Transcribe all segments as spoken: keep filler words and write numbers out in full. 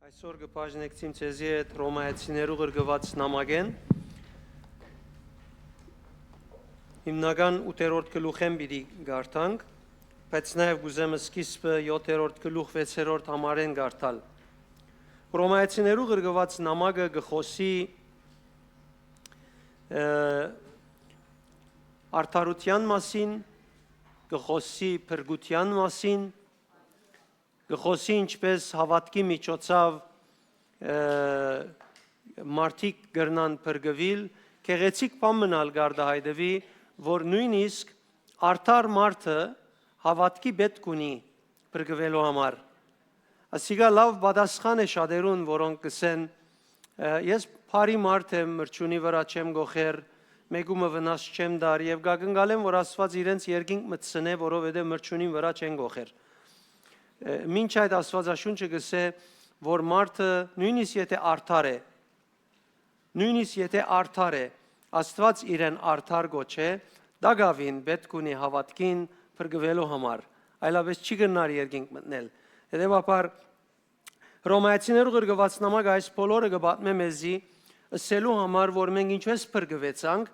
Այսօր կը բաժնեկցիմ ձեզի հետ Հռոմայեցիներու ղրկուած նամակէն։ Հիմնական ութերորդ գլուխէն պիտի կարդանք, բայց նաեւ կ'ուզեմ սկիզբը յոթերորդ գլուխ վեցերորդ համարէն կարդալ։ Հռոմայեցիներու ղրկուած նամակը կը խօսի, ը, արդարութեան մասին, կը խօսի փրկութեան մասին, կը խօսի ինչպէս հաւատքի միջոցաւ, ը, մարդիկ կրնան փրկուիլ, գեղեցիկ բան մըն ալ կ'արտայայտուի, որ նոյնիսկ արդար մարդը հաւատքի պէտք ունի փրկուելու համար։ Ասիկա լաւ պատասխան է շատերուն, որոնք կ'ըսեն, «Ը, ես բարի մարդ եմ, մրջունի վրայ չեմ գոխեր, մէկու մը վնաս չեմ տար», եւ կ'ակնկալեն, որ Աստուած իրենց երկինք մտցնէ, որովհետեւ մրջունին վրայ չեն գոխեր։ Ը, մինչ այդ Աստուածաշունչը կ'ըսէ, որ մարդը, նոյնիսկ եթէ արդար է, նոյնիսկ եթէ արդար է, Աստուած իրեն արդար կոչէ, տակաւին պէտք ունի հաւատքին փրկուելու համար, այլապէս չի կրնար երկինք մտնել։ Հետեւաբար, Հռոմայեցիներու ղրկուած նամակը այս բոլորը կը պատմէ մեզի, ըսելու համար, որ մենք ինչպէս փրկուեցանք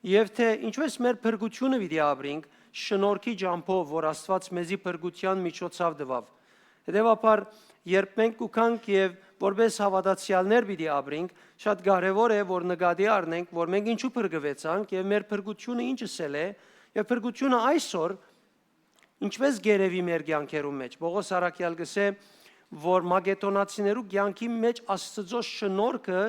եւ թէ ինչպէս մեր փրկութիւնը պիտի ապրինք շնորհքի ճամբով, որ Աստուած մեզի փրկութեան միջոցաւ տուաւ։ Հետեւաբար, երբ մենք կու գանք եւ որպէս հաւատացեալներ պիտի ապրինք, շատ կարեւոր է, որ նկատի առնենք, որ մենք ինչու փրկուեցանք եւ մեր փրկութիւնը ինչ ըսել է, եւ փրկութիւնը այսօր ինչպէս կ'երեւի մեր կեանքերուն մէջ։ Պողոս առաքեալ կ'ըսէ, որ մակեդոնացիներու կեանքի մէջ Աստուծոյ շնորհքը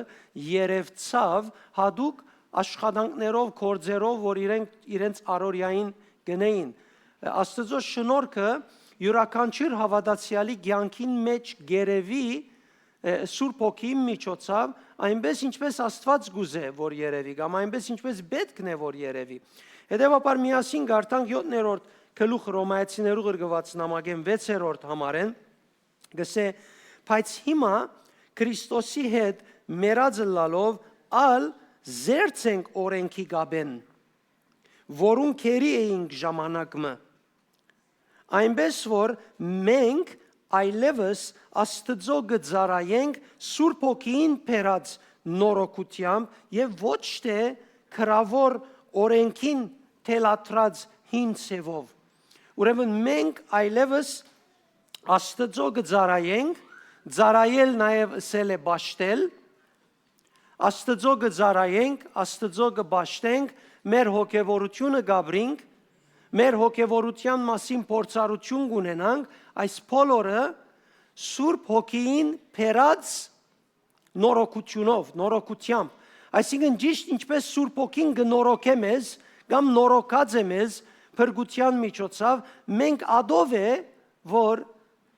երեւցաւ յատուկ աշխատանքներով, գործերով, որ իրենք իրենց առօրեային կ'ընէին։ Աստուծոյ շնորհքը իւրաքանչիւր հաւատացեալի կեանքին մէջ կ'երեւի, ը, Սուրբ Հոգիին միջոցաւ, այնպէս ինչպէս Աստուած կ'ուզէ, որ երեւի, կամ այնպէս ինչպէս պէտքն է, որ երեւի։ Հետեւաբար միասին կարդանք յոթերորդ գլուխ Հռոմայեցիներու ղրկուած նամակէն վեցերորդ համարէն, կ'ըսէ. «Բայց հիմա Քրիստոսի հետ մեռած ըլլալով ալ զերծ ենք օրէնքի կապէն, որուն գերի էինք ժամանակ մը։ Այնպէս որ մենք այլեւս Աստուծոյ կը ծառայենք Սուրբ Հոգիին բերած նորոգութեամբ եւ ոչ թէ գրաւոր օրէնքին թելադրած հին ձեւով»։ Ուրեմն մենք այլեւս Աստուծոյ կը ծառայենք, ծառայել նաեւ ըսել է պաշտել, Աստուծոյ կը ծառայենք, Աստուծոյ կը պաշտենք, մեր հոգեվորութիւնը կ'ապրինք, մեր հոգեվորութեան մասին փորձառութիւն կ'ունենանք, այս բոլորը Սուրբ Հոգիին բերած նորոգութիւնով, նորոգութեամբ։ Այսինքն, ճիշդ ինչպէս Սուրբ Հոգին կը նորոգէ մեզ կամ նորոգած է մեզ փրկութեան միջոցաւ, մենք ատով է, որ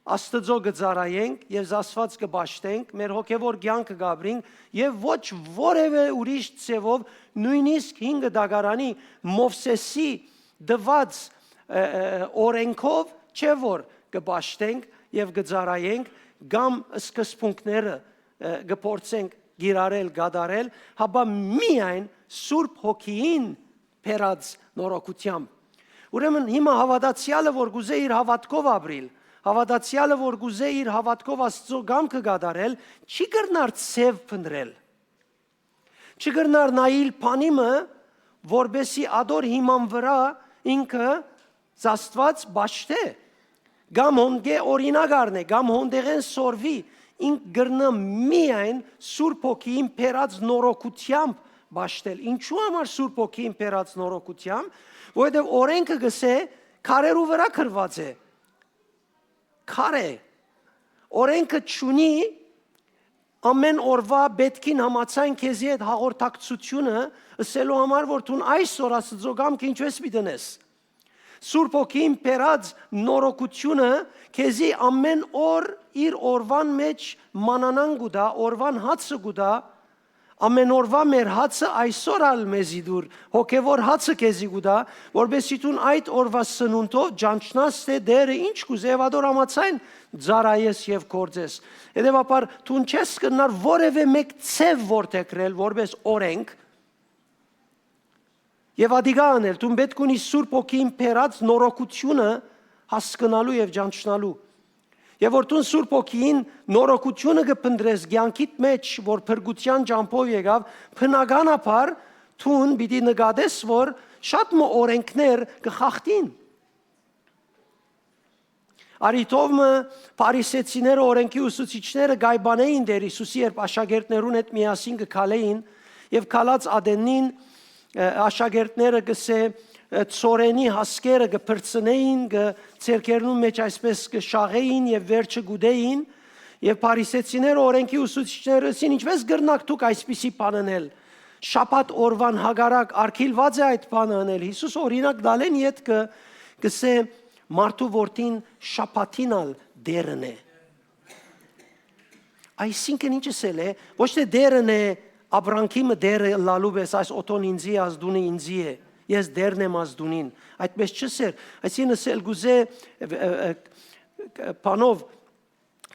Աստուծոյ կը ծառայենք եւ Աստուած կը պաշտենք, մեր հոգեվոր կեանքը կ'ապրինք եւ ոչ որեւէ ուրիշ ձեւով, նոյնիսկ հին կտակարանի Մովսէսի տուած, ը, ը, օրէնքով չէ որ կը պաշտենք եւ կը ծառայենք կամ սկզբունքները, ը, կը փորձենք կիրառել, կատարել, հապա միայն Սուրբ Հոգիին բերած նորոգութեամբ։ Ուրեմն հիմա հաւատացեալը, որ կ'ուզէ իր հաւատքով ապրիլ, հաւատացեալը, որ կ'ուզէ իր հաւատքով Աստուծոյ կամքը կատարել, չի կրնար ձեւ փնտռել։ Չի կրնար նայիլ բանի մը, որպէսի ատոր հիման վրայ ինքը Աստուած պաշտէ, կամ հոնդէ օրինակ առնէ, կամ հոնդեղէն սորվի, ինք կրնայ միայն Սուրբ Հոգիին բերած նորոգութեամբ պաշտել։ Ինչու համար Սուրբ Հոգիին բերած նորոգութեամբ? Որովհետեւ օրէնքը կ'ըսէ, քարերու վրայ գրուած է։ Քարը օրէնքը չունի ամէն օրուայ պէտքին համաձայն քեզի այդ հաղորդակցութիւնը ըսելու համար, որ դուն այսօր Աստուծոյ կամքը ինչպէս պիտի ընես։ Սուրբ Հոգին բերած նորոգութիւնը քեզի ամէն օր իր օրուան մէջ մանանան կու տայ, օրուան հացը կու տայ, ամէն օրուայ մեր հացը այսօր ալ մեզի տուր, հոգեվոր հացը քեզի կու տայ, որպէսզի դուն այդ օրուայ սնունդով ճանչնաս թէ Տէրը ինչ կ'ուզէ, եւ ատոր համաձայն ծառայես եւ գործես։ Հետեւաբար դուն չես կրնար որեւէ մէկ ձեւ որդեգրել որպէս օրէնք եւ ատիկա անել, դուն պէտք ունի Սուրբ Հոգին բերած նորոգութիւնը հասկնալու եւ ճանչնալու։ Եւ որ դուն Սուրբ Հոգիին նորոգութիւնը կը փնտռես կեանքիդ մէջ, որ փրկութեան ճամբով եկաւ, բնականաբար դուն պիտի նկատես, որ շատ մը օրենքներ կը խախտին։ Արի թող մը Փարիսեցիները, օրենքի ուսուցիչները կայպանէին Տեր Յիսուսի, երբ աշակերտներուն հետ միասին կը քալէին, եւ քալած ատեննին, ը, աշակերտները, կ'ըսէ, ը, ցորենի հասկերը կը փրցնէին, կը, ձեռքերնուն մէջ այսպէս կը շաղէին եւ վերջը կ'ուտէին, եւ Փարիսեցիները, օրենքի ուսուցիչները ըսին. «Ինչպէս կրնաք դուք այսպիսի բան ընել։ Շաբաթ օրուան հակառակ արգիլուած է այդ բանը ընել»։ Յիսուս օրինակ տալէն ետքը կ'ըսէ. «Մարդու որդին շաբաթին ալ Տերն է»։ Այսինքն ինչ ըսել է, ոչ թէ Տերն է, ապրանքի մը Տերը ըլլալու պէս, այս օթոն ինծի է, այս տունը ինծի է, ես Տերն եմ այս տունին, այդպէս չըսեր, այսինքն ըսել կ'ուզէ, ը, ը, ը, բանով,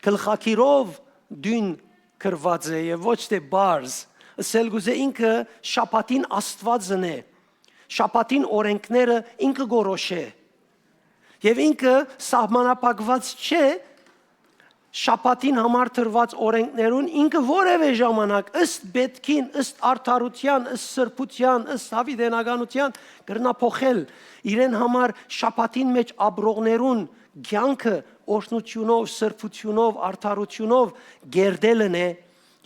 գլխակիրով դուն գրուած է եւ ոչ թէ պարզ, ըսել կ'ուզէ ինքը շաբաթին Աստուածն է, շաբաթին օրենքները ինքը կորոշէ։ Եւ ինքը սահմանափակված չէ շաբաթին համար տրուած օրենքներուն, ինքը որեւէ ժամանակ ըստ պէտքին, ըստ արդարութեան, ըստ սրբութեան, ըստ յաւիտենականութեան կրնայ փոխել իրեն համար շաբաթին մէջ ապրողներուն կեանքը օրհնութիւնով, սրբութիւնով, արդարութիւնով կերտելն է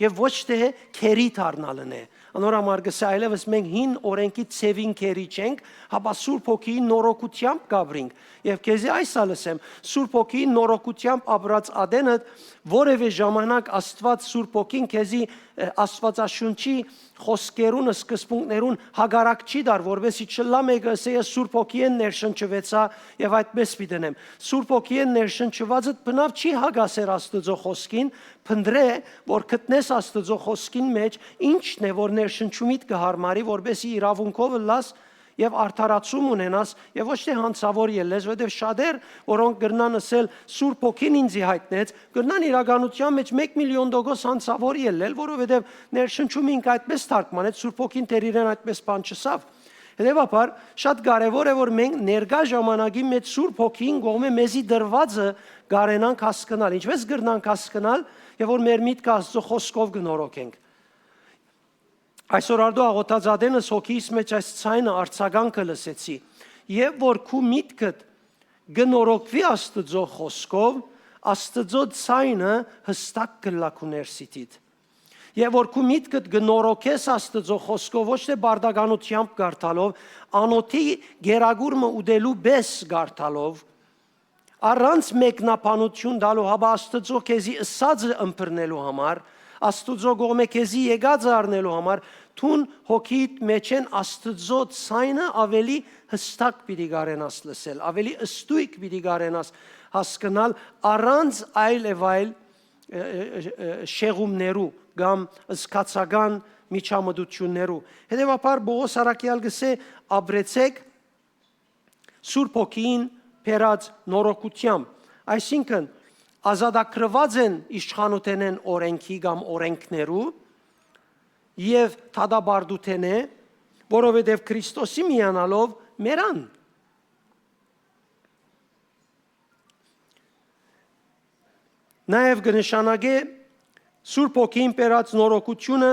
եւ ոչ թէ գերի դառնալն է։ Անոր համար կ'ըսէ. «Այլեւս մենք հին օրենքի ձեւին գերի չենք, հապա Սուրբ Հոգիին նորոգութեամբ կ'ապրինք»։ Եւ քեզի այս ալ ըսեմ, Սուրբ Հոգիին նորոգութեամբ ապրած ատենդ որեւէ ժամանակ Աստուած Սուրբ Հոգին քեզի, ը, Աստուածաշունչի խօսքերուն, սկզբունքներուն հակառակ չի տար, որպէսզի չըլլայ մէկը ըսէ. «Ես Սուրբ Հոգիէն ներշնչուեցայ եւ այդպէս պիտի ընեմ»։ Սուրբ Հոգիէն ներշնչուածդ բնաւ չի հակասեր Աստուծոյ խօսքին, փնտռէ, որ գտնես Աստուծոյ խօսքին մէջ ինչն է, որ ներշնչումիդ կը յարմարի, որպէսզի իրաւունքով ըլլաս եւ արդարացում ունենաս եւ ոչ թէ յանցաւոր ելլես, որովհետեւ շատեր, որոնք կրնան ըսել. «Սուրբ Հոգին ինծի յայտնեց», կրնան իրականութեան մէջ մէկ միլիոն տոկոս յանցաւոր ելլել, որովհետեւ ներշնչումը ինքը այդպէս թարգմանեց, Սուրբ Հոգին դեռ իրեն այդպէս բան չըսաւ։ Հետեւաբար, շատ կարեւոր է, որ մենք ներկայ ժամանակի մէջ Սուրբ Հոգիին կողմէ մեզի տրուածը կարենանք հասկնալ։ Ինչպէս կրնանք հասկնալ, եւ որ մեր միտքը Աստուծոյ խօսքով կը նորոգենք։ Այսօր արդու աղօթած ատենս հոգիս մէջ այս ձայնը, արձագանքը լսեցի. «Եւ որ քու միտքդ կը նորոգուի Աստուծոյ խօսքով, Աստուծոյ ձայնը յստակ կ'ըլլայ քու ներսիդիդ։ Եւ որ քու միտքդ կը նորոգես Աստուծոյ խօսքով, ոչ թէ պարտականութեամբ կարդալով, անօթի գերագուրմը ուտելու պէս կարդալով, առանց մեկնաբանութիւն տալու, հապա Աստուծոյ քեզի ըսածը ըմբռնելու համար, Աստուծոյ կողմէ քեզի եկածը առնելու համար, դուն հոգիդ մէջէն Աստուծոյ ձայնը ավելի յստակ պիտի կարենաս լսել, ավելի ստոյգ պիտի կարենաս հասկնալ, առանց այլ եւ այլ, ը, ը, ը, ը, շեղումներու կամ զգացական միջամտութիւններու»։ Հետեւաբար Պողոս առաքեալ կ'ըսէ. «Ապրեցէք Սուրբ Հոգիին բերած նորոգութեամբ»։ Այսինքն, ազատագրուած են իշխանութենէն օրենքի կամ օրենքներու եւ դատապարտութենէ, որովհետեւ Քրիստոսի միանալով մեռան։ Նաեւ կը նշանակէ Սուրբ Հոգին բերած նորոգութիւնը,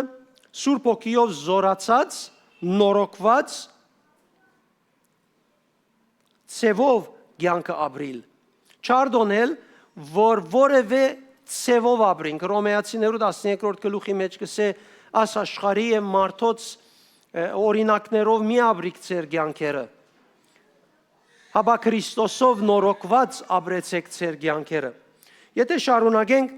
Սուրբ Հոգիով զօրացած, նորոգուած ձեւով կեանքը ապրիլ, չարդոնել, որ որեւէ ձեւով ապրինք։ Հռոմէացիներու տասներկրորդ գլուխի մէջ կ'ըսէ. «Աս աշխարհի եւ մարդոց, ը, օրինակներով մի ապրիք ձեր կեանքերը, հապա Քրիստոսով նորոգուած ապրեցէք ձեր կեանքերը»։ Եթե շարունակենք,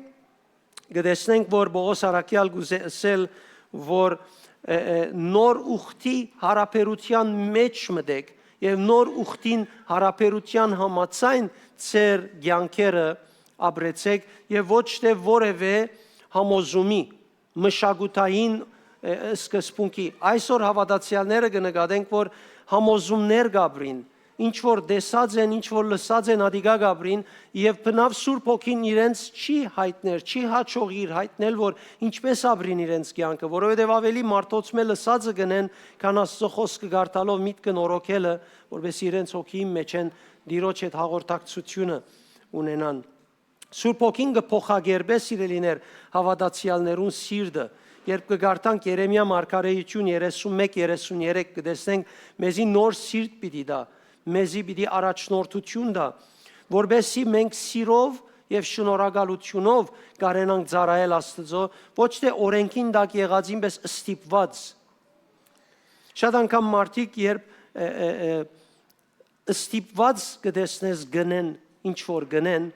կը տեսնենք, որ Պողոս առաքեալ կ'ուզէ ըսել, որ, ը, ը, նոր ուխտի յարաբերութեան մէջ մտեք եւ նոր ուխտին յարաբերութեան համաձայն ձեր կեանքերը ապրեցէք եւ ոչ թէ որեւէ համոզումի, մշակութային, ը, սկզբունքի։ Այսօր հաւատացեալները կը նկատենք, որ համոզումներ կ'ապրին, ինչ որ տեսած են, ինչ որ լսած են, ատիկա կ'ապրին, եւ բնաւ Սուրբ Հոգին իրենց չի յայտներ, չի յաջողիր յայտնել, որ ինչպէս ապրին իրենց կեանքը, որովհետեւ ավելի մարդոց մէ լսածը կ'ընեն, քան Աստուծոյ խօսքը կարդալով միտքը նորոգելը, որպէս իրենց հոգիին մէջէն Տիրոջ հետ հաղորդակցութիւնը ունենան։ Սուրբ Հոգին կը փոխակերպէ, սիրելիներ, հաւատացեալներուն սիրտը։ Երբ կը կարդանք Երեմիա մարգարէութիւն երեսունմէկ երեսուներեք, կը տեսնենք, մեզի նոր սիրտ պիտի տայ, մեզի պիտի առաջնորդութիւն տայ, որպէսզի մենք սիրով եւ շնորհակալութիւնով կարենանք ծառայել Աստուծոյ, ոչ թէ օրէնքին տակ եղածին պէս ստիպուած։ Շատ անգամ մարդիկ, երբ, ը, ը, ը, ստիպուած կը տեսնես կ'ընեն ինչ որ կ'ընեն,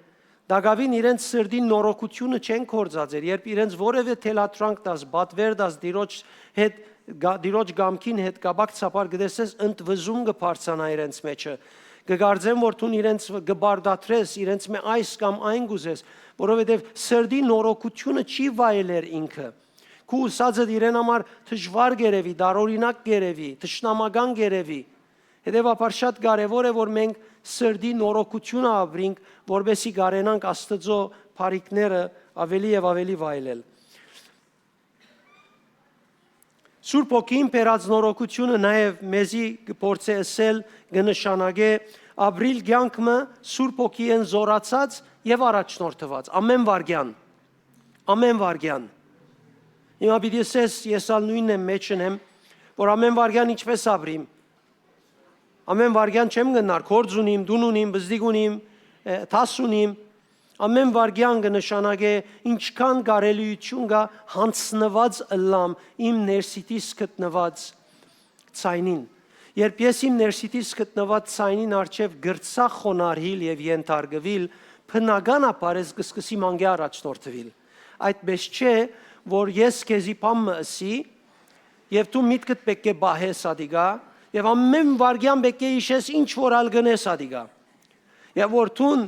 տակաւին իրենց սրտին նորոգութիւնը չեն գործածեր, երբ իրենց որեւէ թելադրանք տաս, պատվեր տաս Տիրոջ հետ, գա-, Տիրոջ կամքին հետ կապակցաբար կը տեսնես ընդվզում կը բարձանայ իրենց մեջը, կը կարծեն որ դուն իրենց կը բարդատրես, իրենց մէ այս կամ այն կ'ուզես, որովհետեւ սրտի նորոգութիւնը չի վայելեր ինքը։ Քու ուսածդ իրեն համար դժուար կ'երեւի, տարօրինակ կ'երեւի, թշնամական կ'երեւի։ Հետեւաբար շատ կարեւոր է որ մենք սրտի նորոգութիւնը ապրինք, որպէսզի կարենանք Աստուծոյ բարիքները աւելի եւ աւելի վայելել։ Սուրբ Հոգին բերած նորոգութիւնը նաեւ մեզի կը փորձէ ըսել, կը նշանակէ ապրիլ կեանք մը Սուրբ Հոգիէն զօրացած եւ առաջնորդուած, ամէն վայրկեան, ամէն վայրկեան։ Հիմա պիտի ասես, ես ալ նոյնն եմ, մեջն եմ, որ ամէն վայրկեան ինչպէս ապրիմ։ Ամէն վայրկեան չեմ գնար, գործ ունիմ, տուն ունիմ, բզդիկ ունիմ, ը, դաս ունիմ։ Ամէն վայրկեան կը նշանակէ ինչքան կարելիութիւն կայ յանձնուած ըլլամ իմ ներսիտիս գտնուած ձայնին։ Երբ ես իմ ներսիտիս գտնուած ձայնին առջեւ կրցայ խոնարհիլ եւ ենթարկուիլ, բնականաբար ես կը սկսի մանկէ առաջնորդուիլ։ Այդպէս չէ, որ ես քեզի բան մը ըսի, եւ դու միտքդ պէտք է պահես ատիկա, եւ ամէն վայրկեան պէտք է յիշես ինչ որ ալ կ'ընես ատիկա։ Եւ որ դուն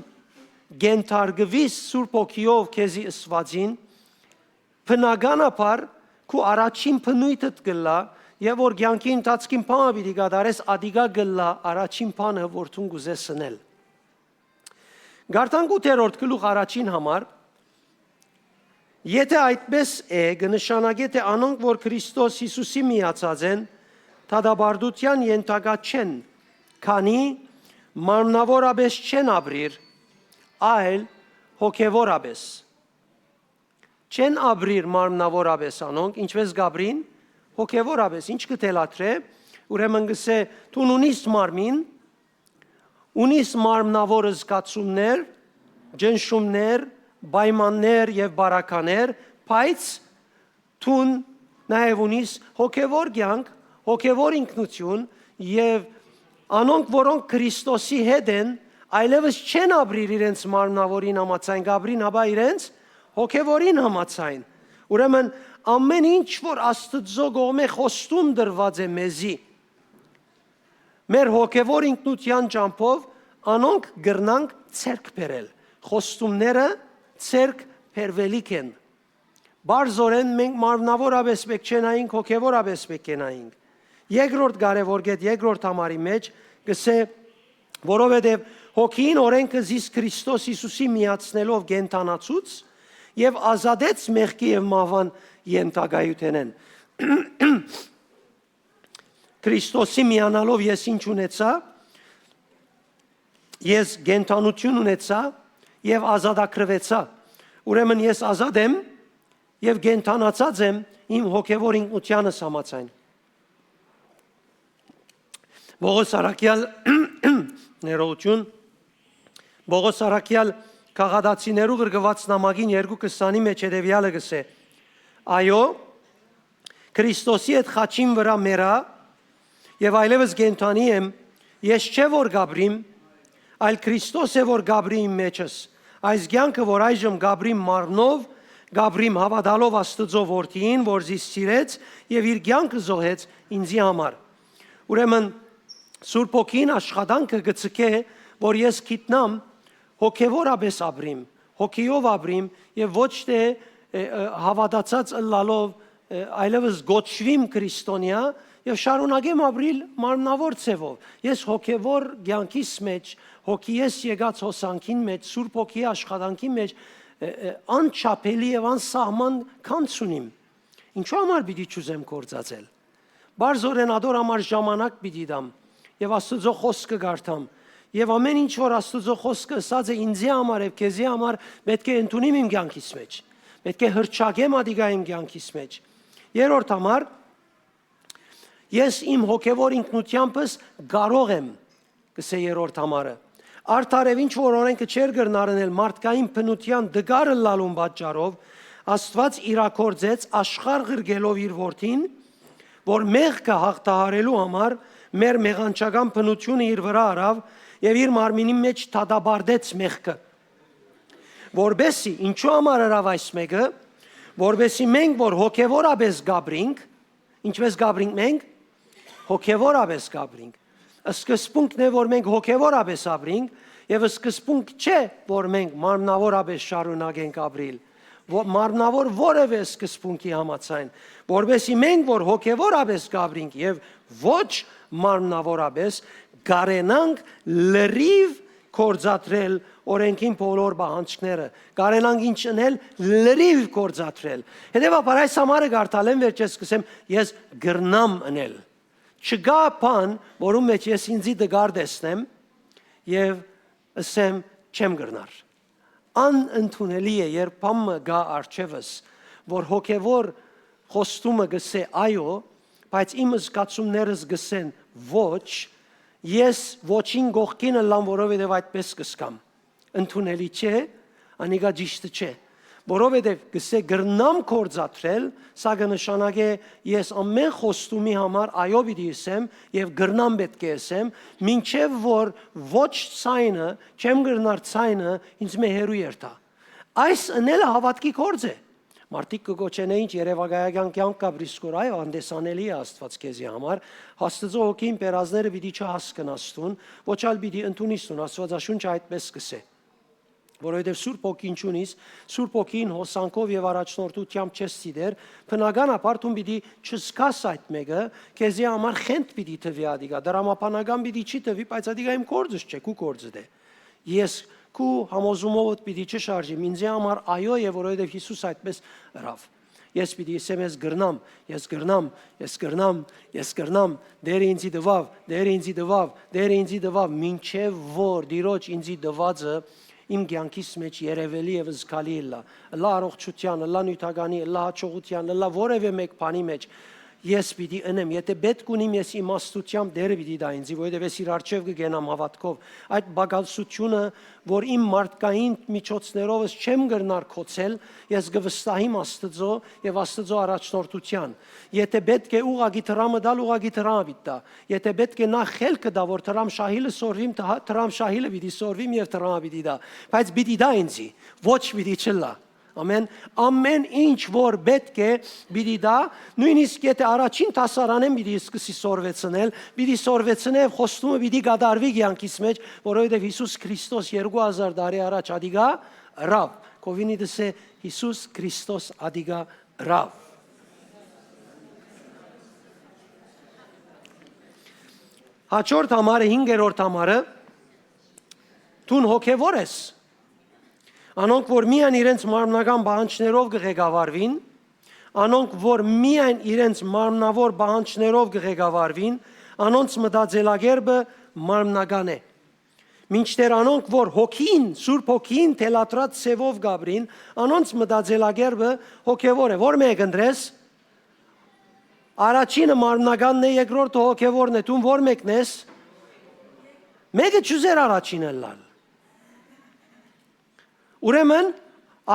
կենթարկուիս Սուրբ Հոգիով քեզի ըսուածին, բնականաբար քու առաջին բնույթդ կ'ըլլայ, եւ որ կեանքի ընթացքին բան մը պիտի կատարես, ատիկա կ'ըլլայ առաջին բանը որ դուն կ'ուզես ընել։ Գարտանք ութերորդ գլուխ առաջին համար։ Եթէ այդպէս է, կը նշանակէ թէ անոնք որ Քրիստոս Յիսուսի միացած են, դատապարտութեան ենթակայ չեն, քանի մարմնաւորապէս չեն ապրիր, այլ հոգեւորապէս։ Չեն ապրիր մարմնաւորապէս անոնք, ինչպէս կ'ապրին հոգեւորապէս։ Ինչ կը թելադրէ, ուրեմն կ'ըսէ, դուն ունիս մարմին, ունիս մարմնաւոր զգացումներ, ճնշումներ, պայմաններ եւ պարագաներ, բայց դուն նաեւ ունիս հոգեւոր կեանք, հոգեւոր ինքնություն, եւ անոնք որոնք Քրիստոսի հետ են, այլեւս չեն ապրիր իրենց մարմնաւորին համաձայն, կ'ապրին հապա իրենց հոգեւորին համաձայն։ Ուրեմն ամէն ինչ որ Աստուծոյ կողմէ խոստում տրուած է մեզի, մեր հոգեվոր ինքնութեան ճամբով անոնք կրնանք ձեռք բերել։ Խոստումները ձեռք բերվելիք են։ Բարձորեն մենք մարմնավորապես պէտք չենայինք, հոգեվորապես պէտք կենայինք։ Երկրորդ կարևոր կետ, երկրորդ համարի մեջ կսէ, որովհետև հոգին օրենքը զիս Քրիստոս Հիսուսի միացնելով կենդանացուց և ազատեց մեղքի և մահվան ենթակայութենեն։ Քրիստոսի միանալով ես ինչ ունեցա, ես կենդանություն ունեցա և ազատագրվեցա։ Ուրեմն ես ազատ եմ և կենդանացած եմ իմ հոգևոր ինքնությանս համաձայն։ Պողոս առաքյալ, ներողություն, Պողոս առաքյալ Գաղատացիներու գրգված նամակին երկու քսանի մեջ հետևյալը կսէ. «Այո, Քրիստոսի հետ խաչին վրա մեռա և այլևս կենդանի եմ, ես չէ որ կապրիմ, այլ Քրիստոս է որ կապրի իմ մեջս։ Այս կյանքը որ այժմ կապրիմ մարմնով, կապրիմ հավատալով Աստուծո Որդիին, որ զիս սիրեց և իր կյանքը զոհեց ինձի համար»։ Ուրեմն Սուրբ Հոգին աշխատանքը կցկէ, որ ես գիտնամ հոգևորապես ապրիմ, հոգիով ապրիմ և ոչ թե, ը, ը, հավատացած ըլլալով, ը, այլևս գոչվիմ քրիստոնեա և շարունակեմ ապրիլ մարմնավոր ձևով։ Ես հոգևոր կյանքիս մեջ, հոգիես եկած հոսանքին մեջ, Սուրբ Հոգիի աշխատանքի մեջ, ը, ը, անչափելի և անսահման գանձ ունիմ։ Ինչու համար պիտի չուզեմ գործածել։ Բարձորեն ադոր համար ժամանակ պիտի տամ և Աստուծո խոսքը կարդամ Եւ ամէն ինչ որ Աստուծոյ խօսքը ըսած է ինծի համար եւ քեզի համար, պէտք է ընդունիմ իմ կեանքիս մէջ։ Պէտք է հռչակեմ ատիկա իմ կեանքիս մէջ։ Երրորդ համար, ես իմ հոգեվոր ինքնութեամբս կարող եմ, կսէ երրորդ համարը։ Արդարեւ ինչ որ օրէնքը չէր կրնար ընել մարդկային բնութեան տկար ըլլալուն պատճառով, Աստուած իրագործեց աշխարհ ղրկելով իր որդին, որ մեղքը հաղթահարելու համար մեր մեղանչական բնութիւնը իր վրայ առաւ եւ իր մարմինին մէջ դատապարտեց մեղքը։ Որպեսզի, ինչու համար ըրաւ այս մեկը, որպեսզի մենք որ հոգեվորապէս գաբրինք, ինչպես գաբրինք մենք, հոգեվորապէս գաբրինք։ Սկզբունքն է, որ մենք հոգեվորապէս ապրինք, եւ սկզբունք չէ, որ մենք մարմնավորապէս շարունակենք ապրիլ, ո-, մարմնավոր որևէ սկզբունքի համաձայն, որպեսզի մենք որ հոգեվորապէս գաբրինք եւ ոչ մարմնավորապէս, կարենանք լրիվ գործադրել օրէնքին բոլոր պահանջները, կարենանք ինչ ընել, լրիվ գործադրել։ Հետեւաբար այս համարը կարդալեն վերջերս կսեմ, ես կրնամ ընել։ Չկայ բան, որուն մէջ ես ինծի տկար տեսնեմ եւ ըսեմ, չեմ կրնար։ Անընդունելի է, երբ բան մը գայ առջեւս, որ հոգեվոր խոստումը կսէ այո, բայց իմ զգացումներս կսեն ոչ, ես ոչին կողքին ըլլամ, որովհետեւ այդպես կսկամ։ Ընդունելի չէ, անիկա ճիշդը չէ, որովհետեւ կսէ կրնամ գործադրել, սա կը նշանակէ, ես ամէն խոստումի համար այո պիտի ըսեմ եւ կրնամ պէտք է ըսեմ, մինչեւ որ ոչ ցայնը, չեմ կրնար ցայնը ինձ մէ հեռու երթայ։ Այս ընելը հաւատքի գործ է։ Մարդիկ կը կոչեն է ինչ երեւակայական կեանք կապրի սկոր, այո, անտեսանելի է Աստուած քեզի համար, Աստուծոյ հոգին պերազները պիտի չհասկնաս դուն, ոչ ալ պիտի ընդունիս դուն, Աստուածաշունչը այդպես կսէ։ Որովհետեւ Սուրբ Հոգին չունիս, Սուրբ Հոգին հոսանքով եւ առաջնորդությամբ չես դիտեր, բնականաբար դուն պիտի չզգաս այդ մեկը, քեզի համար խենթ պիտի թվի ատիկա, դրամաբանական պիտի չի թվի, բայց ատիկա իմ գործս չէ, քու գործդ է։ Ես քու համոզումովդ պիտի չշարժիմ, ինձի համար այո է, որովհետեւ Յիսուս այդպես ըրաւ։ Ես պիտի ըսեմ, ես կրնամ, ես կրնամ, ես կրնամ, ես կրնամ, Տէրը ինձի տուաւ, Տէրը ինձի տուաւ, Տէրը ինձի տուաւ, մինչեւ որ Տիրոջ ինձի տուածը իմ կեանքիս մէջ երեւելի եւ զգալի ըլլայ, ըլլայ առողջութեան, ըլլայ նիւթականի, ըլլայ յաջողութեան, ըլլայ որեւէ մէկ բանի մէջ, ես պիտի ընեմ, եթէ պէտք ունիմ, ես իմաստութեամբ Տէրը պիտի տայ ինձի, որովհետեւ ես իր առջեւ կը կենամ հաւատքով։ Այդ բագալսութիւնը, որ իմ մարդկային միջոցներովս չեմ կրնար գոցել, ես կը վստահիմ Աստուծոյ եւ Աստուծոյ առաջնորդութեան։ Եթէ պէտք է ուղղակի դրամը տալ, ուղղակի դրամը պիտի տայ։ Եթէ պէտք է նախ խելքը տայ, որ դրամ շահիլը սորվիմ, տա-, դրամ շահիլը պիտի սորվիմ եւ դրամը պիտի տայ։ Բայց պիտի տայ ինձի, ոչ պիտի չըլլայ։ Ամեն, ամեն ինչ որ պէտք է, պիտի տայ, նոյնիսկ եթէ առաջին դասարանէն պիտի սկսի սորվեցնել, պիտի սորվեցնէ եւ խոստումը պիտի կատարուի կեանքիս մէջ, որովհետեւ Յիսուս Քրիստոս երկու հազար տարի առաջ ատիկա ըրաւ։ Քովինի դսե, Յիսուս Քրիստոս ատիկա ըրաւ։ Հաջորդ համարը, հինգերորդ համարը, դուն հոգեվոր ես։ Անոնք, որ միայն իրենց մարմնական պահանջներով կը ղեկավարուին, անոնք, որ միայն իրենց մարմնավոր պահանջներով կը ղեկավարուին, անոնց մտածելակերպը մարմնական է։ Մինչդեռ անոնք, որ հոգին, Սուրբ Հոգին թելադրած ձևով կապրին, անոնց մտածելակերպը հոգեվոր է։ Ո՞ր մեկը ընտրես։ Առաջինը մարմնականն է, երկրորդը հոգեվորն է։ Դուն ո՞ր մեկն ես։ Մեկը չուզեր առաջինը ըլլալ։ Ուրեմն,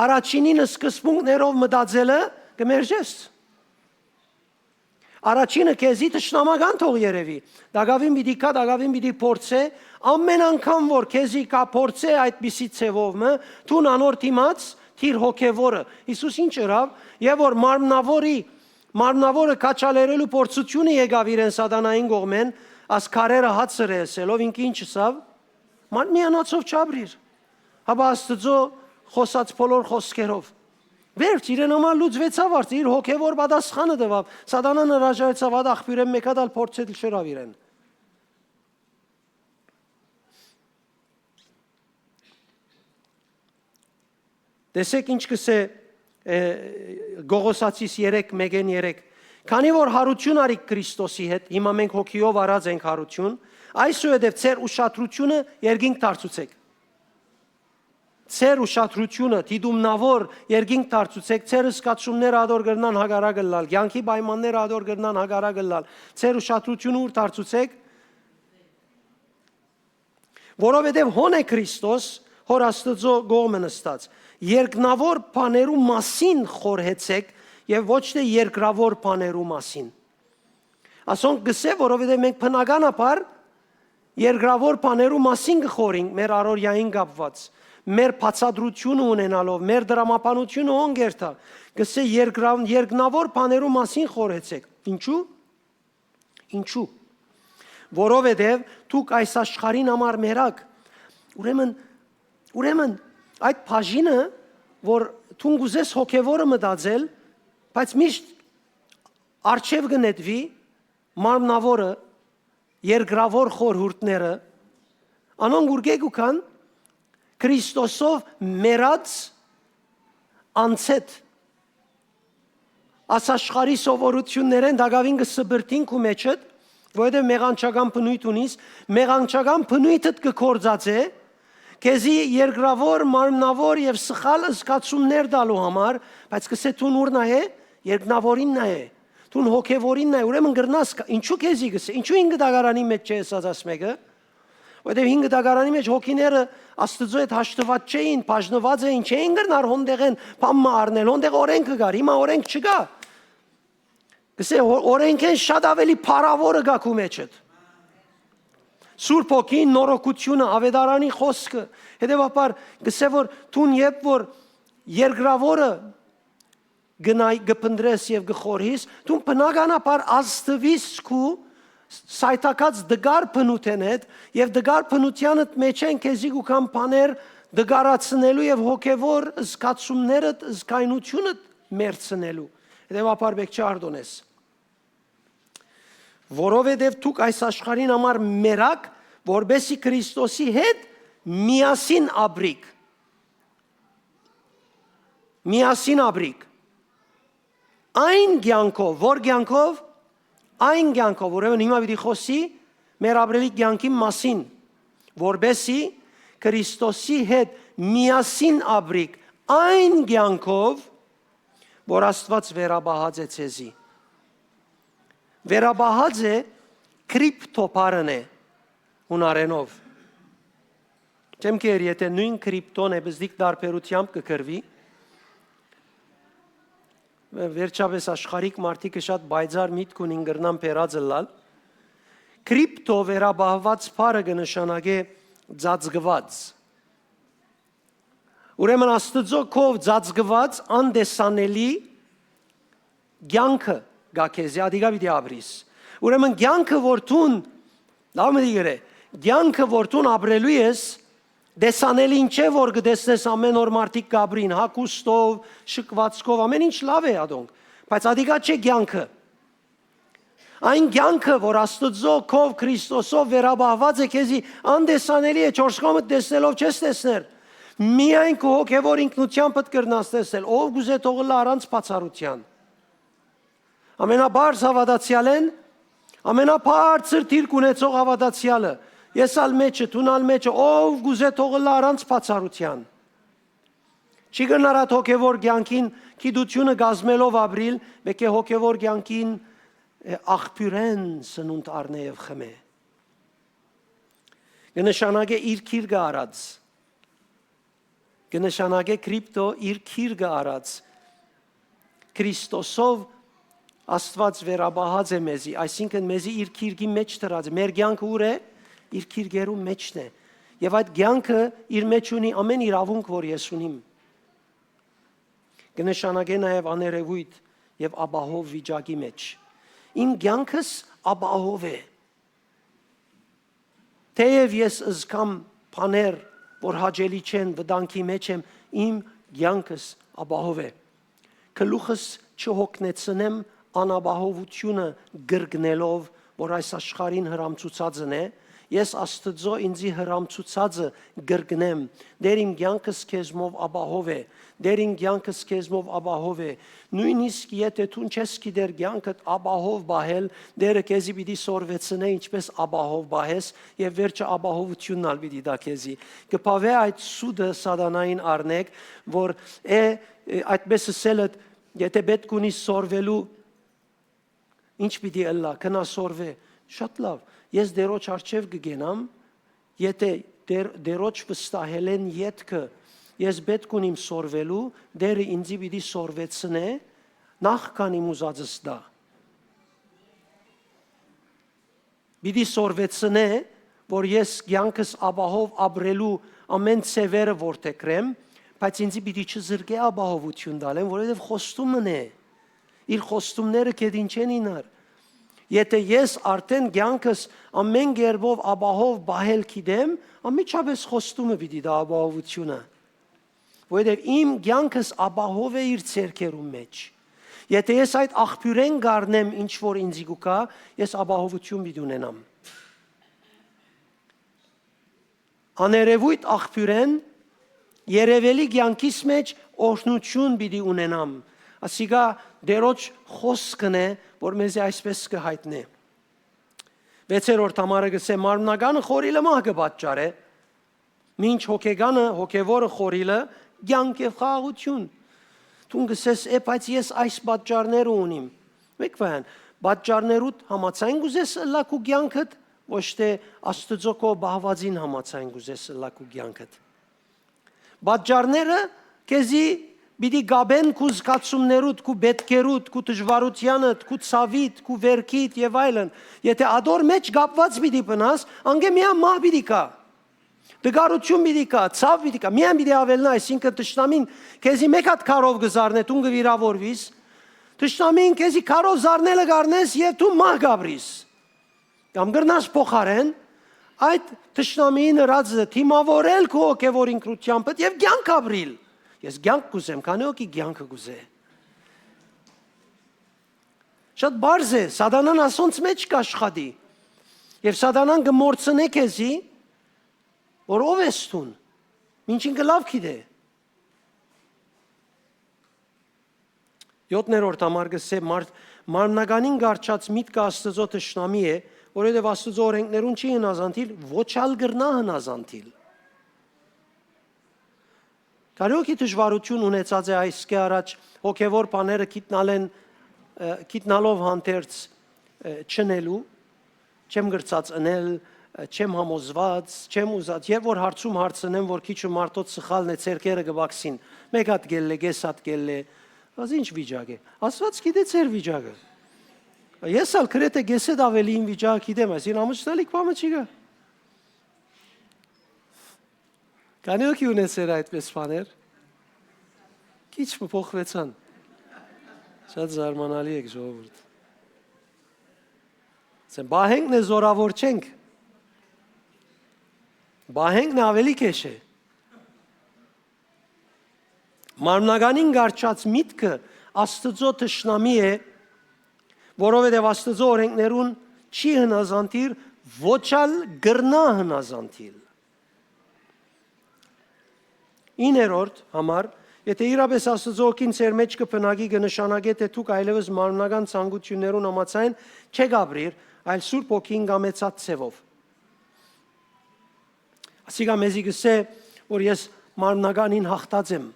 առաջինին սկզբունքներով մտածելը կը մերժես։ Առաջինը քեզի թշնամական թող երևի։ Տակաւին պիտի գա, տակաւին պիտի փորձէ, ամեն անգամ որ քեզի կա փորձէ այդպիսի ձևով մը, դուն անոր դիմաց թիր հոգեվորը։ Յիսուս ինչ ըրաւ, եւ որ մարմնավորի, մարմնավորը քաչալերելու փորձութիւնը եկաւ իրեն սատանային կողմէն, աս քարերը հացը ըսելով, ինքը ինչ ըսաւ, մարդ միանացով չապրիր, հապա Աստուծոյ խօսած բոլոր խօսքերով։ Վերջ, իրեն համար լուծվեցաւ հարցը, իր հոգեվոր պատասխանը տուաւ, սատանան հրաժարեցաւ, այդ աղբիւրէն մէկ հատ ալ փորձել չըրաւ իրեն։ Տեսեք ինչ կսէ, է, Կողոսացիս երեք, մէկէն երեք. «Քանի որ յարութիւն արիք Քրիստոսի հետ», հիմա մենք հոգիով արած ենք յարութիւն, Այսուհետև ձեր ուշադրությունը երկինք դարձուցեք։ Ձեր ուշադրությունը դիտումնաւոր երկինք դարձուցեք, ձեր զգացումները ատոր կրնան հակառակ ըլլալ, կյանքի պայմանները ատոր կրնան հակառակ ըլլալ։ Ձեր ուշադրությունը ուր դարձուցեք, որովհետև հոն է Քրիստոս, Հօր Աստուծոյ կողմը նստած։ Երկնաւոր բաներու մասին խորհեցեք եւ ոչ թէ երկրաւոր բաներու մասին։ Ասոնք կ'ըսէ, որովհետեւ մենք բնականաբար երկրաւոր բաներու մասին կը խորհենք մեր առօրեային կապուած, մեր բացատրութիւնը ունենալով, մեր դրամաբանութիւնը հոն կ'երթայ, կ'ըսէ, երկրաւ-, երկնաւոր բաներու մասին խորհեցեք։ Ինչու՞։ Ինչու՞։ Որովհետեւ դուք այս աշխարհին համար մեռաք։ Ուրեմն, ուրեմն այդ բաժինը, որ դուն կ'ուզես հոգեվորը մտածել, բայց միշտ արջեւ կը նետուի մարմնաւորը, երկրաւոր խորհուրդները, անոնք ուրկէ կու գան Քրիստոսով մեռած անձեդ, աս աշխարհի սովորութիւններէն տակաւին կը սպրտին քու մէջդ, որովհետեւ մեղանչական բնոյթ ունիս, մեղանչական բնոյթդ կը գործածէ, քեզի երկրաւոր, մարմնաւոր եւ սխալ զգացումներ տալու համար, բայց կ'ըսէ դուն ո՞ւր նայ է, երկնաւորին նայ է, դուն հոգեվորին նայ է, ուրեմն կրնաս, կա-, ինչու քեզի կ'ըսէ, ինչու ինքը դագարանի մէջ չէ ըսած աս մէկը, որովհետեւ ինքը դագարանի մէջ հոգիները Աստուծոյ հետ հաշտուած չէին, բաժնուած էին, չէին կրնար հոն տեղէն բան մը առնել, հոն տեղ օրէնքը կար, հիմա օրենք չկայ։ Կ'ըսէ, օ-, օրենքէն շատ աւելի փառաւորը կայ քու մէջդ։ Սուրբ Հոգին, նորոգութիւնը, աւետարանի խօսքը, հետեւաբար կ'ըսէ, որ դուն երբ որ երկրաւորը գնայ, կը փնտրես եւ կը խորհիս, դուն բնականաբար ազդուիս քու սայթակած տկար բնութեն հետ եւ տկար բնութեանդ մէջէն քեզի կու գան բաներ տկարացնելու եւ հոգեվոր զգացումներդ, զգայնութիւնդ մերցնելու։ Հետեւաբար պէտք չէ արտոնես։ Որովհետեւ դուք այս աշխարհին համար մեռաք, որպեսզի Քրիստոսի հետ միասին ապրիք։ Միասին ապրիք։ Այն կեանքով, որ կեանքով, այն կեանքով, ուրեմն հիմա պիտի խօսի մեր ապրելիք կեանքի մասին, որպեսզի Քրիստոսի հետ միասին ապրիք այն կեանքով, որ Աստուած վերապահած է ձեզի։ Վերապահած է, կրիպտո բառն է, յունարէնով։ Չեմ կեր, եթե նոյն կրիպտոն է, բզդիկ տարբերութեամբ կը կրուի։ Վերջապէս աշխարհիկ մարդիկը շատ պայծառ միտք ունին, կրնան բերած ըլլալ։ Կրիպտո վերապահուած բառը կը նշանակէ ծածկուած։ Ուրեմն Աստուծոյ քով ծածկուած անտեսանելի կեանքը կայ քեզի, ատիկա պիտի ապրիս։ Ուրեմն կեանքը որ դուն, լաւ մտի գրե, կեանքը որ դուն ապրելու ես, տեսանելին չէ որ կը տեսնես ամեն օր մարդիկ կ'ապրին, հագուստով, շքուածքով, ամեն ինչ լաւ է ատոնք, բայց ատիկա չէ կեանքը։ Այն կեանքը, որ Աստուծոյ քով Քրիստոսով վերապահուած է քեզի, անտեսանելի է, չորս կողմդ տեսնելով չես տեսներ։ Միայն քու հոգեվոր ինքնութեամբդ կրնաս տեսնել, ով կ'ուզէ թող ըլլայ առանց բացառութեան։ Ամենաբարձ հաւատացեալէն, ամենաբարձր դիրք ունեցող հաւատացեալը, ես ալ մէջը, դուն ալ մէջը, ով կ'ուզէ թող ըլլայ առանց բացառութեան։ Չի կրնար այդ հոգեվոր կեանքին գիտութիւնը կազմելով ապրիլ, մէկէ հոգեվոր կեանքին, ը, աղբիւրէն սնունդ առնէ եւ խմէ։ Կը նշանակէ իր գիրկը առած։ Կը նշանակէ կրիպտո իր գիրկը առած։ Քրիստոսով Աստուած վերապահած է մեզի, այսինքն մեզի իր գիրկի մէջ դրած է։ Մեր կեանքը ո՞ւր է, իր գիրկերու մէջն է։ Եւ այդ կեանքը իր մէջ ունի ամեն իրաւունք, որ ես ունիմ։ Կը նշանակէ նաեւ աներեւոյթ եւ ապահով վիճակի մէջ։ Իմ կեանքս ապահով է։ Թէեւ ես զգամ բաներ, որ հաճելի չեն, վտանգի մէջ եմ, իմ կեանքս ապահով է։ Գլուխս չհոգնեցնեմ անապահովութիւնը կրկնելով, որ այս աշխարհին հրամցուցածն է, Ես Աստուծոյ ինծի հրամցուցածը կրկնեմ. «Տէր իմ կեանքս քեզմով ապահով է, Տէր իմ կեանքս քեզմով ապահով է»։ Նոյնիսկ եթէ դուն չես գիտեր կեանքդ ապահով պահել, Տէրը քեզի պիտի սորվեցնէ ինչպէս ապահով պահես, եւ վերջը ապահովութիւնն ալ պիտի տայ քեզի։ Կը բաւէ այդ սուտը սատանային առնեք, որ է, է, այդպես ըսելդ, եթէ պէտք ունի սորվելու, ինչ պիտի ըլլայ, գնա սորվէ։ Շատ լաւ, ես Տէրոջ առջեւ կը գնամ, եթէ Տէր-, Տէրոջ վստահելէն ետքը ես պէտք ունիմ սորվելու, Տէրը ինծի պիտի սորվեցնէ, նախ քան իմ ուզածս տայ։ Պիտի սորվեցնէ, որ ես կեանքս ապահով ապրելու ամէն ձեւերը որդեգրեմ, բայց ինծի պիտի չզրկէ ապահովութիւն տալէն, որովհետեւ խոստումն է։ Իր խոստումները գետին չեն ինար։ Եթէ ես արդէն կեանքս ամէն կերպով ապահով պահել գիտեմ, անմիջապէս խոստումը պիտի տայ ապահովութիւնը, որովհետեւ իմ կեանքս ապահով է իր ձեռքերուն մէջ։ Եթէ ես այդ աղբիւրէն կ'առնեմ ինչ որ ինծի կու գայ, ես ապահովութիւն պիտի ունենամ։ Աներեւոյթ աղբիւրէն երեւելի կեանքիս մէջ օրհնութիւն պիտի ունենամ։ Ասիկա Տէրոջ խօսքն է, որ մեզի այսպէս կը յայտնէ։ Վեցերորդ համարը կ'ըսէ. «Մարմնականը խորհիլը մահ կը պատճառէ, մինչ հոգեկանը, հոգեվորը խորհիլը կեանք եւ խաղաղութիւն»։ Դուն կ'ըսես. «Է, բայց ես այս պատճառները ունիմ»։ Մէկ վայան, պատճառներուդ համաձայն կ'ուզես ըլլայ քու կեանքդ, ոչ թէ Աստուծոյ քո պահուածին համաձայն կ'ուզես ըլլայ քու կեանքդ։ Պատճառները քեզի պիտի կապեն քու զգացումներուդ, քու պէտքերուդ, քու դժուարութեանդ, քու ցաւիդ, քու վէրքիդ եւ այլն։ Եթէ ատոր մէջ կապուած պիտի բնաս, անկէ միայն մահ պիտի գայ, տկարութիւն պիտի գայ, ցաւ պիտի գայ, միայն պիտի աւելնայ, այսինքն թշնամին քեզի մէկ հատ քարով կը զարնէ, դուն կը վիրաւորուիս, թշնամին քեզի քարով զարնելը կ'առնես եւ դու մահ կ'ապրիս։ Կամ կրնաս փոխարէն այդ թշնամիին ըրածը դիմաւորել քու հոգեվոր ինքնութեամբդ եւ կեանք ապրիլ։ Ես կեանք կ'ուզեմ, քանի՞ հոգի կեանքը կ'ուզէ։ Շատ պարզ է, սատանան ասոնց մէջ կ'աշխատի։ Եւ սատանան կը մոռցնէ քեզի, որ ով ես դուն, մինչ ինքը լաւ գիտէ։ Եօթներորդ համար կ'ըսէ. «Մարդ-, մարմնականին կառչած միտքը Աստուծոյ թշնամի է, որովհետեւ Աստուծոյ օրէնքներուն չի հնազանդիլ, ոչ ալ կրնայ հնազանդիլ»։ Կարի՞ հոգի դժուարութիւն ունեցած է այսկէ առաջ հոգեվոր բաները գիտնալեն, ը, գիտնալով հանդերձ, ը, չընելու, չեմ կրցած ընել, ը, չեմ համոզված, չեմ ուզած, եւ որ հարցում հարցնեմ, որ քիչ ու մարդոց սխալն է, ձեռքերը կը բաքսին, մէկ հատ գելլէ, կես հատ գելլէ, բայց ինչ վիճակ է։ Աստուած գիտէ ձեր վիճակը։ Ես ալ գրեթէ կեսէդ աւելի իմ վիճակը գիտեմ, այսինքն ամուսնալիք բանը չի գա։ Քանի՞ հոգի ունեցեր այդպես բաներ։ Քիչ մը փոխվեցան։ Շատ զարմանալի եք, ժողովուրդ։ Ասեն, պահենքն է, զորավոր չենք։ Պահենքն է, ավելի քեշ է։ Մարմնականին կառչած միտքը Աստուծոյ թշնամի է, որովհետեւ Աստուծոյ օրէնքներուն չի հնազանդիր, ոչ ալ կրնայ հնազանդիլ։ Իններորդ համար, եթէ իրապէս Աստուծոյ հոգին ձեր մէջ կը բնակի, կը նշանակէ թէ դուք այլեւս մարմնական ցանկութիւններուն համաձայն չեք ապրիր, այլ Սուրբ Հոգին կամեցած ձեւով։ Ասիկա մեզի կ'ըսէ, որ ես մարմնականին յաղթած եմ։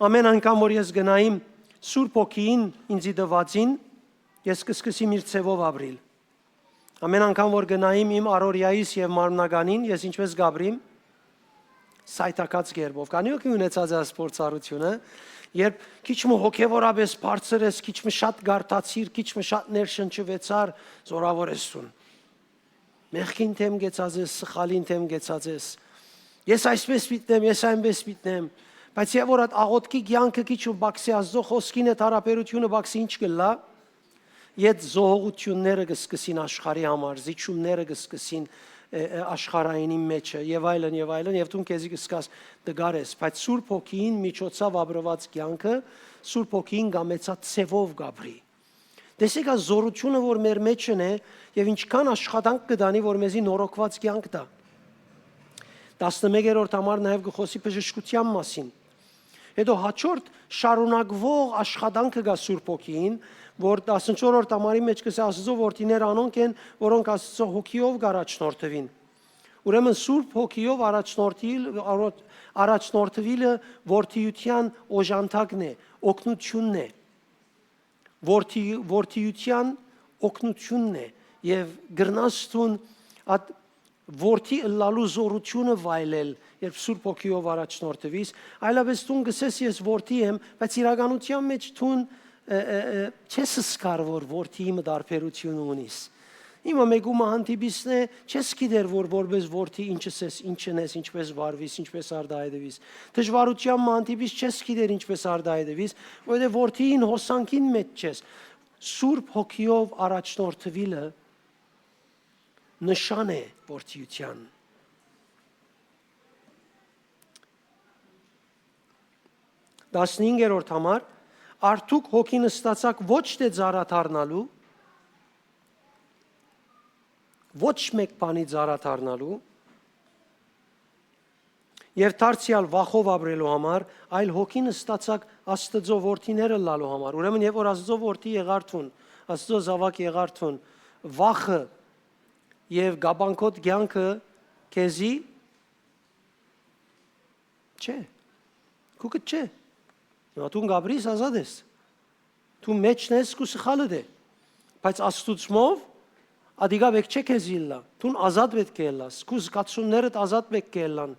Ամէն անգամ, որ ես գնայիմ Սուրբ Հոգիին ինծի տուածին, ես կ'սկսեմ իր ձևով ապրիլ։ Ամէն անգամ, որ գնայիմ իմ առօրեայիս եւ մարմնականին, ես ինչպես կ'ապրիմ, սայթաքած կերպով։ Քանի՞ հոգի ունեցած է այս փորձառութիւնը, երբ քիչ մը հոգեվորապէս բարձր ես, քիչ մը շատ գարթացիր, քիչ մը շատ ներշնչուեցար, զորավոր ես դուն։ Մեղքին դէմ գեցած ես, սխալին դէմ գեցած ես։ Ես այսպես պիտնեմ, ես այնպես պիտնեմ։ Բայց եւ որ այդ աղոթքի կեանքը քիչ ու բաքսի, Աստծո խոսքին հետ հարաբերությունը բաքսի, ինչ կ'ըլլայ, ետ զոհողությունները կը սկսին աշխարհի համար, զիջումները կը սկսին, ը, ը, աշխարհայինի մեջը, եւ այլն, եւ այլն, եւ դուն քեզի կ'սկաս տկար ես, բայց Սուրբ Հոգին միջոցաւ ապրուած կեանքը Սուրբ Հոգին կամեցած ձևով կ'ապրի։ Տեսեք այս զօրութիւնը, որ մեր մէջն է, եւ ինչքան աշխատանք կը տանի, որ մեզի նորոգուած կեանք տայ։ Տասնմեկերորդ համար նաեւ կը խօսի բժշկութեան մասին։ Հետո հաջորդ շարունակուող աշխատանքը կայ Սուրբ Հոգիին, որ տասնչորսերորդ համարի մէջ կ'ըսէ, Աստուծոյ որդիները անոնք են, որոնք Աստուծոյ Հոգիով կ'առաջնորդուին։ Ուրեմն Սուրբ Հոգիով առաջնորդիլ-, առ-, առաջնորդուիլը որդիութեան օժանդակն է, օգնութիւնն է, որդի-, որդիութեան օգնութիւնն է, եւ կրնաս դուն այդ որդի ըլլալու զօրութիւնը վայելել, երբ Սուրբ Հոգիով առաջնորդուիս, այլապես դուն կ'ըսես, «Ես որդի եմ», բայց իրականութեան մէջ դուն, ը, ը, ը, չես զգար, որ որդիի մը տարբերութիւն ունիս։ Հիմա մէկու մը հանդիպիսն է, չես գիտեր, որ որպես որդի ինչ ըսես, ինչ ընես, ինչպես վարվիս, ինչպես արտայայտուիս։ Դժուարութեան մը հանդիպիս, չես գիտեր ինչպես արտայայտուիս, որովհետեւ որդիին հոսանքին մէջ չես։ Սուրբ Հոգիով առաջնորդուիլը նշան է որդիութեան։ Տասնհինգերորդ համար, արդուք հոգին ստացաք ոչ թէ ծառա դառնալու, ոչ մէկ բանի ծառա դառնալու, եւ դարձեալ վախով ապրելու համար, այլ հոգին ստացաք Աստուծոյ որդիներ ըլլալու համար։ Ուրեմն, երբ որ Աստուծոյ որդի եղար դուն, Աստուծոյ զաւակ եղար դուն, վախը եւ կապանքոտ կեանքը քեզի չէ, քուկդ չէ։ Հիմա դուն կապրիս, ազատ ես։ Դու մէջն ես, քու սխալդ է։ Բայց Աստուծմով ատիկա պէտք չէ քեզի ըլլայ։ Դուն ազատ պէտք է ըլլաս, քու զգացումներդ ազատ պէտք է ըլլան,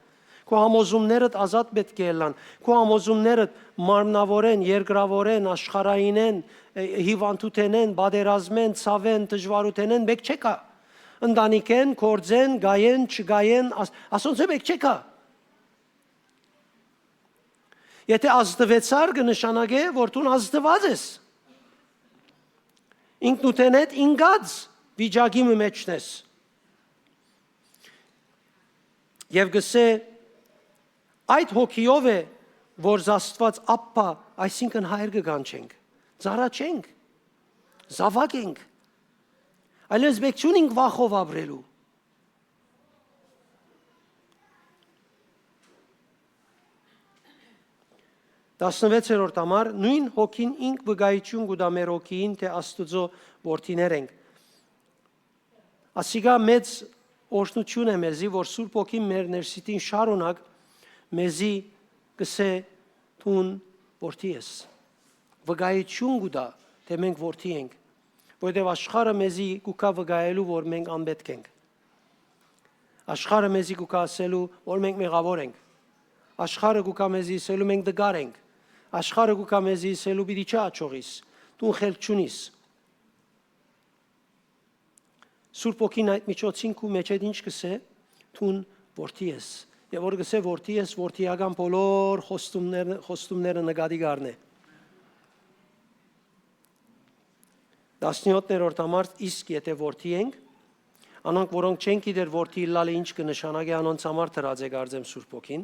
քու համոզումներդ ազատ պէտք է ըլլան, քու համոզումներդ մարմնաւորեն, երկրաւորեն, աշխարհայինեն, ը, հիւանդութենեն, պատերազմեն, ցաւեն, դժուարութենեն պէտք չէ գայ։ Ընտանիքէն, գործէն, գայեն, չգայեն, աս-, ասոնցէ պէտք չէ գայ։ Եթէ ազդուեցար, կը նշանակէ, որ դուն ազդուած ես։ Ինքնութենէդ ինկած վիճակի մը մէջն ես։ Եւ կ'ըսէ, այդ հոգիով է, որ զաստուած Աբբա, այսինքն հայր կը կանչենք, ծառայենք, զաւակ ենք, այլեւս պէտք չունինք վախով ապրելու։ Տասնվեցերորդ համար, նոյն հոգին ինք վկայութիւն կու տայ մեր հոգիին, թէ Աստուծոյ որդիներ ենք։ Ասիկա մեծ օրհնութիւն է մեզի, որ Սուրբ Հոգին մեր ներսիդին շարունակ մեզի կ'ըսէ, «Դուն որդի ես»։ Վկայութիւն կու տայ, թէ մենք որդի ենք, որովհետեւ աշխարհը մեզի կու գայ վկայելու, որ մենք անպէտք ենք։ Աշխարհը մեզի կու գայ ըսելու, որ մենք մեղաւոր ենք։ Աշխարհը կու գայ մեզի ըսելու, մենք տկար ենք։ Աշխարհը կու գայ մեզի ըսելու, պիտի չհաջողիս, դուն խելք չունիս։ Սուրբ Հոգին այդ միջոցին քու մէջէդ ինչ կ'ըսէ, դուն որդի ես։ Եւ որ կ'ըսէ որդի ես, որդիական բոլոր խոստումները, խոստումները նկատի կ'առնէ։ Տասնյոթերորդ համար, իսկ եթէ որդի ենք, անոնք, որոնք չեն գիտեր որդի ըլլալը ինչ կը նշանակէ, անոնց համար դրած է կարծեմ Սուրբ Հոգին,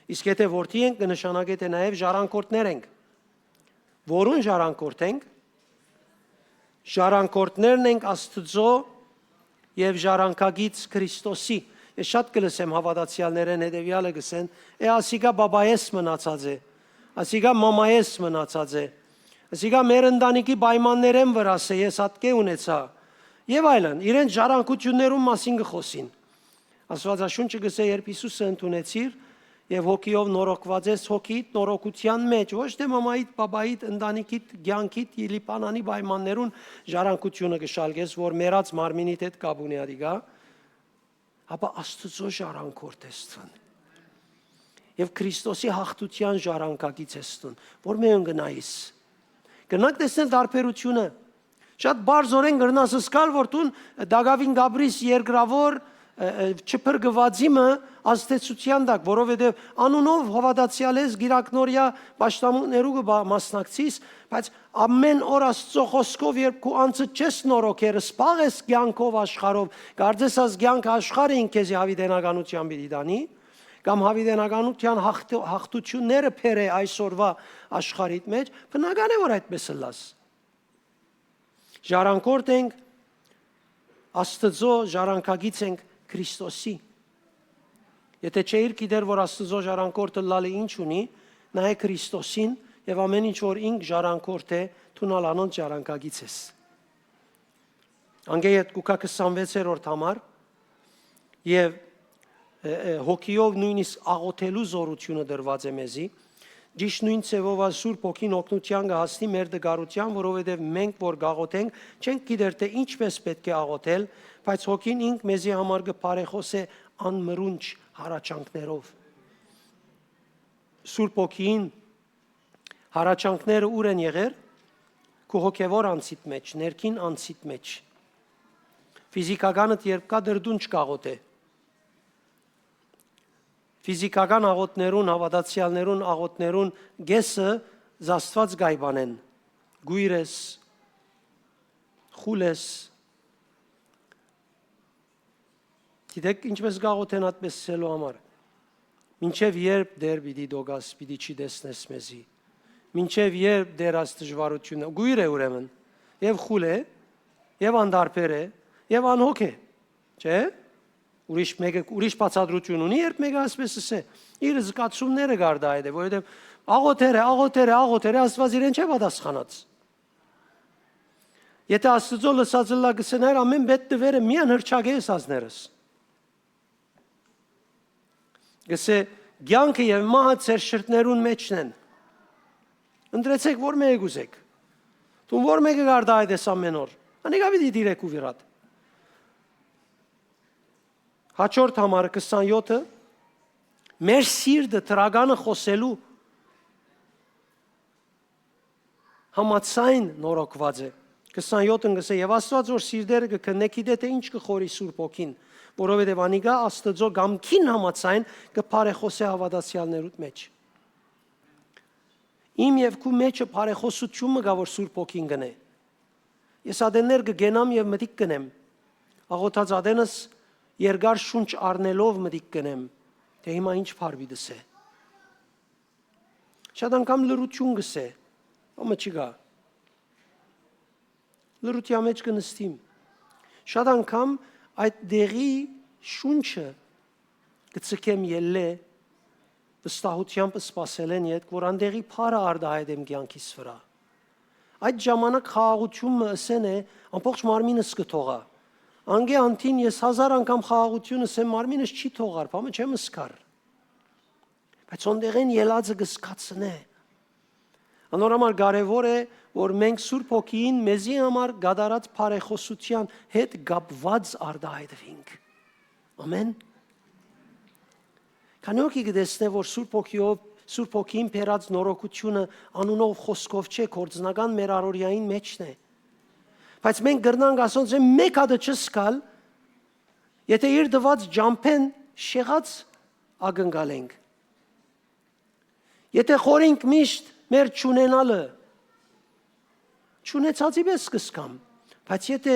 իսկ եթէ որդի ենք, կը նշանակէ, թէ նաեւ ժառանգորդներ ենք։ Որուն ժառանգորդ ենք։ Ժառանգորդներն ենք Աստուծոյ եւ ժառանգագիծ Քրիստոսի։ Ես շատ կը լսեմ հաւատացեալներէն հետեւեալը կ'ըսեն, «Է, ասիկա բաբայես մնացած է, ասիկա մամայես մնացած է, ասիկա մեր ընտանիքի պայմաններէն վրաս է, ես ատկէ ունեցայ» եւ այլն, իրենց ժառանգություններուն մասին կը խօսին։ Աստուածաշունչը կ'ըսէ, երբ Յիսուսը ընդունեցիր եւ հոգիով նորոգուած ես, հոգիդ նորոգութեան մէջ, ոչ թէ մամայիդ, բաբայիդ, ընտանիքիդ, կեանքիդ, Լիբանանի պայմաններուն ժառանգությունը կը շալկես, որ մեռած մարմինիդ հետ կապ ունի ատիկա, ապա Աստուծոյ ժառանգորդ ես դուն։ Եւ Քրիստոսի յաղթութեան ժառանգագիծ ես դուն, որ մէյուն կը նայիս։ Կրնաք տեսնել տարբերութիւնը։ Շատ բարձորեն կրնաս զգալ, որ դուն տակաւին կ'ապրիս երկրաւոր, ը, ը, չփրկուածի մը ազդեցութեան տակ, որովհետեւ անունով հաւատացեալ ես, գիրակնորյա պաշտամունքներու կը բա-, մասնակցիս, բայց ամէն օր Աստուծոյ խօսքով, երբ քու անձը չես նորոգեր, սպաղ ես կեանքով, աշխարհով, կարծես աս կեանքը աշխարհը ինք քեզի յաւիտենականութեան պիտի տանի, կամ յաւիտենականութեան յաղթ-, յաղթութիւնները բերէ այսօրուայ աշխարհիդ մէջ, բնական է, որ այդպես ըլլաս։ Ժառանգորդ ենք Աստուծոյ, ժառանգագիծ ենք Քրիստոսի։ Եթե չէիր գիտեր որ Աստուծոյ ժառանգորդը ըլլալը ինչ ունի, նայէ Քրիստոսին, եւ ամէն ինչ որ ինք ժառանգորդ է, դուն ալ անոնց ժառանգագիծ ես։ Անկէ յետ կու գայ քսանվեցերորդ համար, եւ, ը, ը, հոգիով նոյնիսկ աղօթելու զօրութիւնը տրուած է մեզի։ Ճիշդ նոյն ձեւով ալ Սուրբ Հոգին օգնութեան կը հասնի մեր տկարութեան, որովհետեւ մենք որ կաղօթենք, չենք գիտեր թէ ինչպէս պէտք է աղօթել, բայց Հոգին ինք մեզի համար կը բարեխօսէ անմրունչ հառաչանքներով։ Սուրբ Հոգին հառաչանքները ո՞ւր են եղեր։ Քու հոգեւոր անձիդ մէջ, ներքին անձիդ մէջ։ Ֆիզիքականդ երբ կայ, դրդունջ կաղօթէ։ Ֆիզիքական աղօթներուն, հաւատացեալներուն աղօթներուն կէսը զաստուած կ'այ բանեն, կոյր ես, խուլ ես։ Գիտեք ինչպէս կ'աղօթեն ատպէս սելու համար։ Մինչեւ երբ, Տէր, պիտի դոգաս, պիտի չտեսնես մեզի։ Մինչեւ երբ, Տէր, աս դժվարութիւնը։ Կոյր է ուրեմն, եւ խուլ է, եւ անտարբեր է, եւ անհոգ է, չէ՞։ Ուրիշ մեկը, ուրիշ բացատրութիւն ունի, երբ մեկը ասպէս ըսէ, իր զգացումները կ'արտայայտէ, որովհետեւ աղօթեր է, աղօթեր է, աղօթեր է, Աստուած իրեն չէ պատասխանած։ Եթէ Աստուծոյ լսած ըլլայ, կ'ըսէ, նայր, ամէն պէտք տուեր է, միայն հրճակէ ես ազներս։ Կ'ըսէ, կեանքը եւ մահը ձեր շրթներուն մէջն են։ Ընտրեցէք որ մէկը կ'ուզէք։ Դուն որ մէկը կ'արտայայտես ամէն օր, անիկա պիտի դիրէ քու վրադ։ Հաջորդ համարը քսանյոթը, մեր սիրտը դրականը խօսելու համաձայն նորոգուած է։ Քսանյոթն կ'ըսէ, եւ Աստուած որ սիրտերը կը քննէ, գիտէ թէ ինչ կը խորհի Սուրբ Հոգին, որովհետեւ անիկա Աստուծոյ կամքին համաձայն կը բարեխօսէ հաւատացեալներուդ մէջ։ Իմ եւ քու մէջը բարեխօսութիւն մը կայ որ Սուրբ Հոգին կ'ընէ։ Ես ատեններ կը կենամ եւ մտիկ կ'ընեմ, աղօթած ատենս երկար շունչ առնելով մտիկ կ'ընեմ, թէ հիմա ինչ բառ պիտի ըսէ։ Շատ անգամ լռութիւն կ'ըսէ, ամը չկայ։ Լռութեան մէջ կը նստիմ։ Շատ անգամ այդ դեղի շունչը կը ձգեմ ելլէ, վստահութեամբ սպասելէն ետք, որ անդեղի բառը արտայայտեմ կեանքիս վրայ։ Այդ ժամանակ խաղաղութիւն մը ըսեն է, ամբողջ մարմինս կը թողայ։ Անկէ անդին ես հազար անգամ խաղաղութիւն ըսեմ, մարմինս չի թողար, բամը չեմ սկար։ Բայց յոն տեղէն ելածը կը զգացնէ։ Անոր համար կարեւոր է, որ մենք Սուրբ Հոգիին մեզի համար կատարած բարեխօսութեան հետ կապուած արտայայտուինք։ Ամեն։ Քանի՞ հոգի կը տեսնէ, որ Սուրբ Հոգիով, Սուրբ Հոգին բերած նորոգութիւնը անունով, խօսքով չէ, գործնական մեր առօրեային մէջն է։ Բայց մենք կրնանք ասոնցէն մէկ հատը չզգալ, եթէ իր տուած ճամբէն շեղած ակնկալենք։ Եթէ խորհինք միշտ մեր չունենալը, չունեցածի պէս կը զգամ, բայց եթէ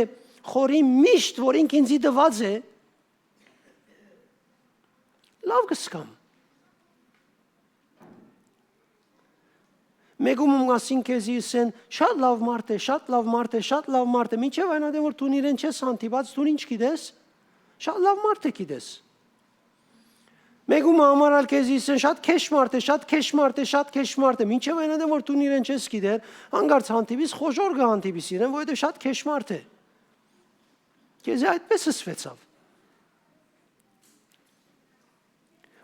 խորհի միշտ, որ ինք ինձի տուած է, լաւ կը զգամ։ Մեկու մը մասին քեզի ըսեն, շատ լաւ մարդ է, շատ լաւ մարդ է, շատ լաւ մարդ է, մինչեւ այն ատեն որ դուն իրեն չես հանդիպած, դուն ինչ գիտես, շատ լաւ մարդ է գիտես։ Մեկու մը համար ալ քեզի ըսեն, շատ քեշ մարդ է, շատ քեշ մարդ է, շատ քեշ մարդ է, մինչեւ այն ատեն որ դուն իրեն չես գիտեր, հանկարծ հանդիպիս, խոժոր կը հանդիպիս իրեն, որովհետեւ շատ քեշ մարդ է։ Քեզի այդպէս ըսուեցաւ։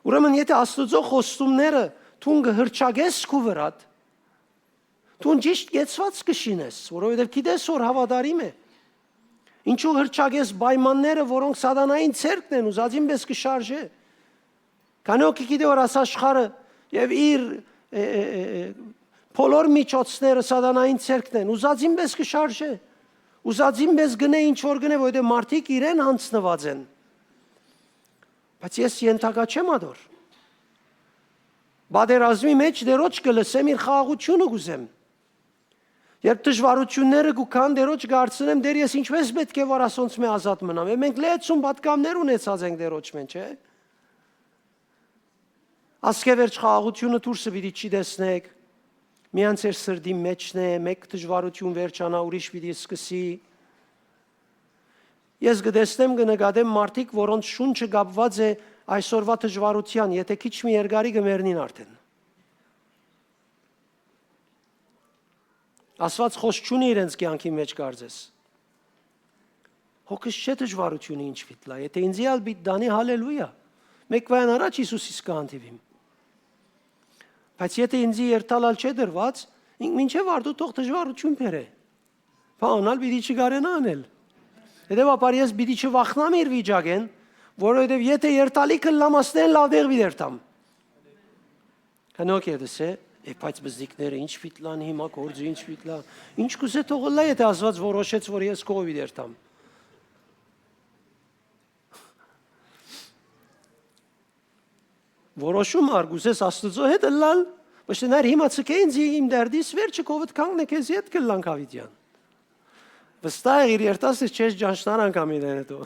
Ուրեմն, եթէ Աստուծոյ խոստումները դուն կը հրճակես քու վրադ, դուն ճիշդ կեցուած կը շինես, որովհետեւ գիտես որ հաւատարիմ է։ Ինչու՞ հրճակես պայմանները, որոնք սատանային ձեռքն են, ուզածին պէս կը շարժէ։ Քանի՞ հոգի գիտէ որ աս աշխարհը եւ իր, ը, ը, ը, ը, բոլոր միջոցները սատանային ձեռքն են, ուզածին պէս կը շարժէ, ուզածին պէս գնէ ինչ որ գնէ, որովհետեւ մարդիկ իրեն յանձնուած են։ Բայց ես ենթակա չեմ ատոր։ Պատերազմի մէջ Տէրոջ կը լսեմ, իր խաղաղութիւնը կ'ուզեմ։ Երբ դժվարութիւնները կու գան, Տէրոջ կը հարցնեմ, Տէր, ես ինչպէս պէտք է որ ասոնցմէ ազատ մնամ։ Եւ մենք լեցուն պատգամներ ունեցած ենք Տէրոջմէն, չէ՞։ Ասկէ վերջ խաղաղութիւնը դուրսը պիտի չի տեսնեք։ միայն ձեր սրտին մէջն է, մէկ դժուարութիւն վերջանայ, ուրիշ պիտի սկսի։ Ես կը տեսնեմ, կը նկատեմ մարդիկ, որոնց շունչը կապուած է այսօրուայ դժուարութեան, եթէ քիչ մը երկարի կը մեռնին արդէն։ Աստուած խօսք չունի իրենց կեանքին մէջ, կարծես։ Հոգս չէ դժուարութիւնը ինչ պիտի լայ, եթէ ինծի ալ պիտի տանի, հալելույա։ Մէկ վայրկեան առաջ Յիսուսիս կը հանդիպիմ։ Բայց եթէ ինծի երթալ ալ չէ տրուած, ինք մինչեւ արդու թող դժուարութիւն բերէ։ Բան ալ պիտի չկարենայ անել։ Հետեւաբար ես պիտի չվախնամ իր վիճակէն, որովհետեւ եթէ երթալի կ'ըլլամ, ասլեն լաւ տեղ պիտի երթամ։ Հնոք է դսե, է, բայց բզդիկները ինչ պիտի լան հիմա, գործը ինչ պիտի լա, ինչ կուզէ թող ըլլայ, եթէ Աստուած որոշեց, որ ես կողի պիտի երթամ։ Որոշում ար, կուզես Աստուծոյ հետ ըլլալ, մշտե նայր հիմա ցկէ ինձ իմ դերդիս վերջը, կովդ կանգնէ քեզի հետ կ'ըլլան Դաւիթեան։ Վստահ եղիր, երթաս ես չես ճանչնար անգամ իրեն հետո։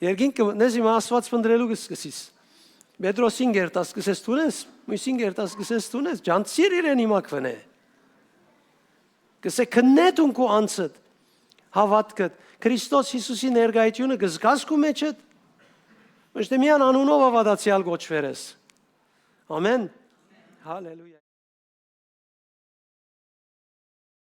Երկինք կը մտնես, հիմա Աստուած փնտռելու կը սկսիս։ Պետրոսին կերտաս, կսես դունես, մույսին կերտաս, կսես դունես, ճանչցիր իրեն հիմա քվնէ։ Կսե քննե դուն քու անձդ, հաւատքդ, Քրիստոս Յիսուսի ներկայութիւնը կը զգաս քու մէջդ, մշտե միան անունով հաւատացեալ կոչուեր ես։ Ամեն։ Հալելույա։